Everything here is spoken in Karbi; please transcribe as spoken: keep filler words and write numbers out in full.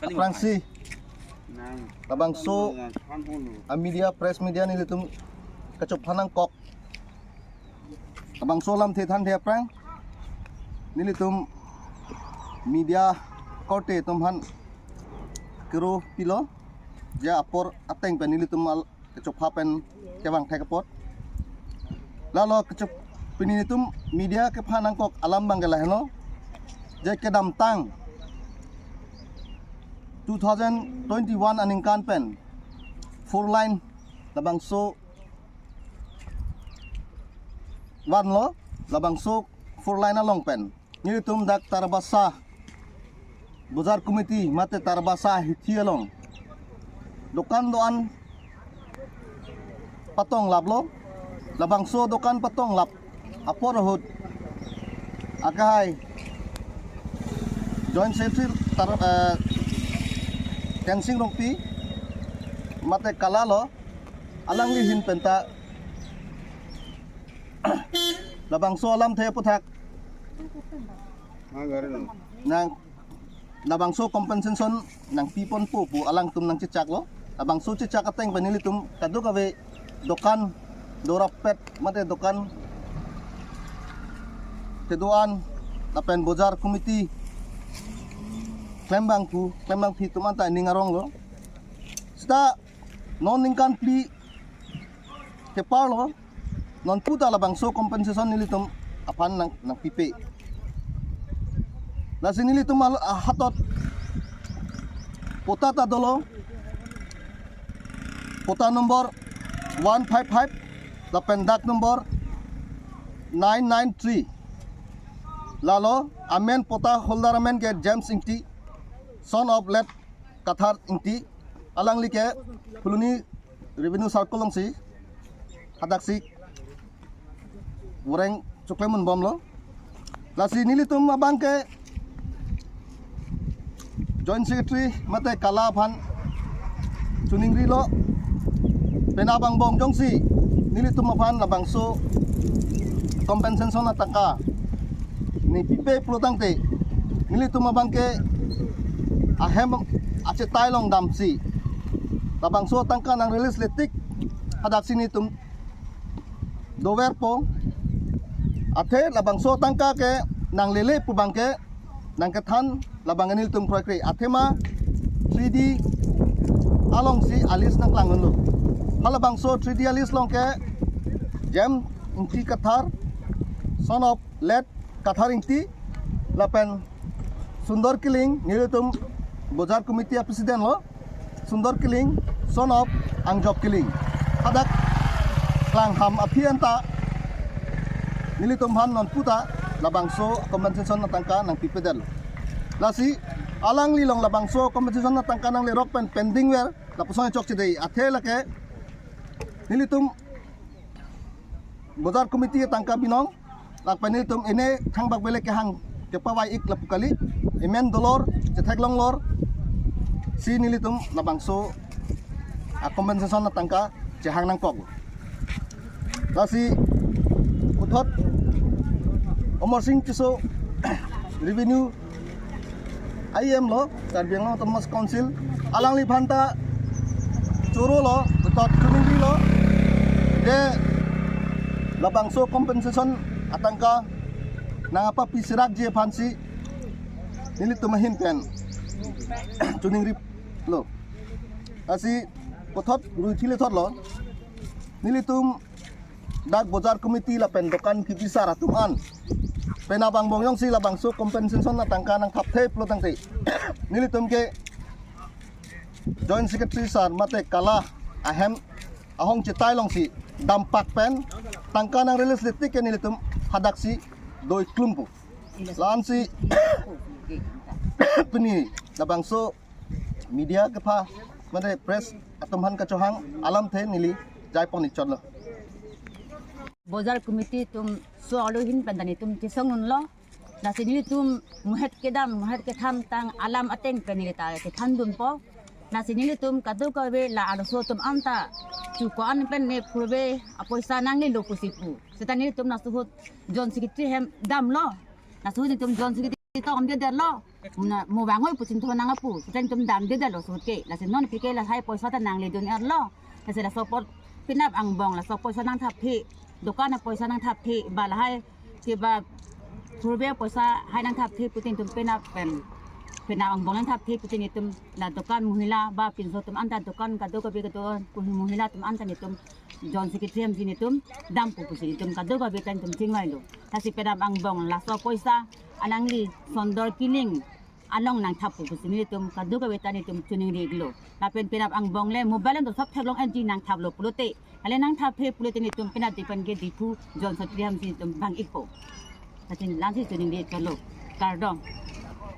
Aphrangsi labangso a media, press media nelitum kachophan nangkok, labangso alamthe thanthe aphrang nelitum media korte atum aphan kero pilo, je apor ateng pen nelitum al- kachopha pen kevang thek apot. Lalo kachop pini nelitum media kephan nangkok alam abang ke lahenlo, je kedamtang two thousand twenty-one aningkan pen four lane labangso vanlo, labangso four lane along pen nelitum dak Tarbasa Bazar Committee mate Tarbasa hithi along dokan do-an patonglaplo. Labangso dokan patonglap apor ahut akehai Joint Secretary Tar-, eh, Kensing Rongpi mate Kala lo, alangli ahin penta labangso alamthe aputhak nang labangso compensation nangpiponpo pu alangtum nangchechaklo. Labangso chechak ateng pen nelitum kadokave dokan dorapet mate dokan kedo-an lapen bazar committee klembangphu, klembangpi atum anta ning aronglo. Seta non ningkan phli keparlo, non puta labangso compensation nelitum aphan nang, nangpipe. Lasi nelitum al-, ah, hatot pota ta dolo, pota number one five five lapen dak number nine nine three. Lalo amen, pota holder amen ke James Ingti, son of late Kathar Ingti, alangli ke Phuloni Revenue Circle alongsi hadaksi voreng choklemun bomlo. Lasi nelitum abang ke Joint Secretary mate Kala aphan choningrilo, penap angbong jongsi nelitum aphan labangso compensation atangka nangpipe pulo tangte, nelitum abang ke ahem achetai along damsi labangso atangka nang release letik hadaksi nelitum doverpo. Athe labangso atangka ke nanglele pu abang ke nangkethan labang nelitum kroikre, athema three D alongsi a-list nangklang unlo. Halabangso three D a-list along ke James Ingti Kathar, son of late Kathar Ingti, lapen Sundor Killing, nelitum bazar committee a-president lo, Sundor Killing, son of Angjok Killing. Hadak klangham aphi anta nelitum aphan non puta labangso compensation atangka nangpipedetlo. Lasi alangli along labangso compensation atangka nanglerok pen pending ver, lapuson chokchedei, athe lake nelitum bazar committee atangka binong, lapen nelitum ene thangbak bele kehang kepavai ik lapu kali, amen dolor, chetheklonglor si nelitum labangso a-compensation atangka chehang nangkok. Lasi puthot Amarsing Tisso, Revenue I M lo, Karbi Anglong Autonomous Council, alangli aphanta choro lo, betot choningrilo, je labangso compensation atangka nangpapi serakji aphansi nelitum ahin pen choningrilo. Lasi puthot ruithile thotlo, nelitum dak bazar committee lapen dokan kebi asar atum an penap angbong jongsi labangso compensation atangka nangthapthe pulo tangte, nelitum ke Joint Secretary sir mate Kala ahem ahong chetai alongsi dampak pen tangka nang release letik ke nelitum hadaksi doi klumpo. La-ansi pini labangso media kepha mate press atum aphan kachohang alamthe neli jaipon-ik chotlo. Bazar committee atum so alo ahin pen ta nelitum chesong unlo. Lasi nelitum muhet kedam, muhet kethan tang alam ateng pen neli ta kethandunpo. Lasi nelitum kadokave la arloso atum anta chuko-an pen ne purbe apoisa nanglelo pusi pu. Seta nelitum laso ahut Joint Secretary hem damlo. Laso ahut nelitum Joint Secretary Ito amde derlo. Muna mo bangoi puchin thonang apu. Putin tum damde derlo suke. Lasi non pike lahai poisa ta nangledun erlo. Lasi laso apot penap angbong laso poisa nangthapthe. Dokan apoisa nangthapthe. Ba lahai ke ba purbe poisa hai nangthapthe putin tum penap pen. Penap angbong nangthapthe putin itum la dokan mohila ba pinso atum anta dokan kado kabe kado mohila atum anta nitum Joint Secretary hamsi nitum dampo pusi nitum kado kabe tan tum chingvailo. Lasi penap angbong laso poisa alangli Sundor Killing along nangthappo pusi nitum kado kabe tan nitum choningri-iklo. Lapen penap angbong le mobile do sop theklong enji nangthaplo pulote. Ale nangthapthe pulote nitum penap dipan ke Diphu Joint Secretary hamsi nitum bang-ikpo. Lasi langsi choningri-iklo. Kardom.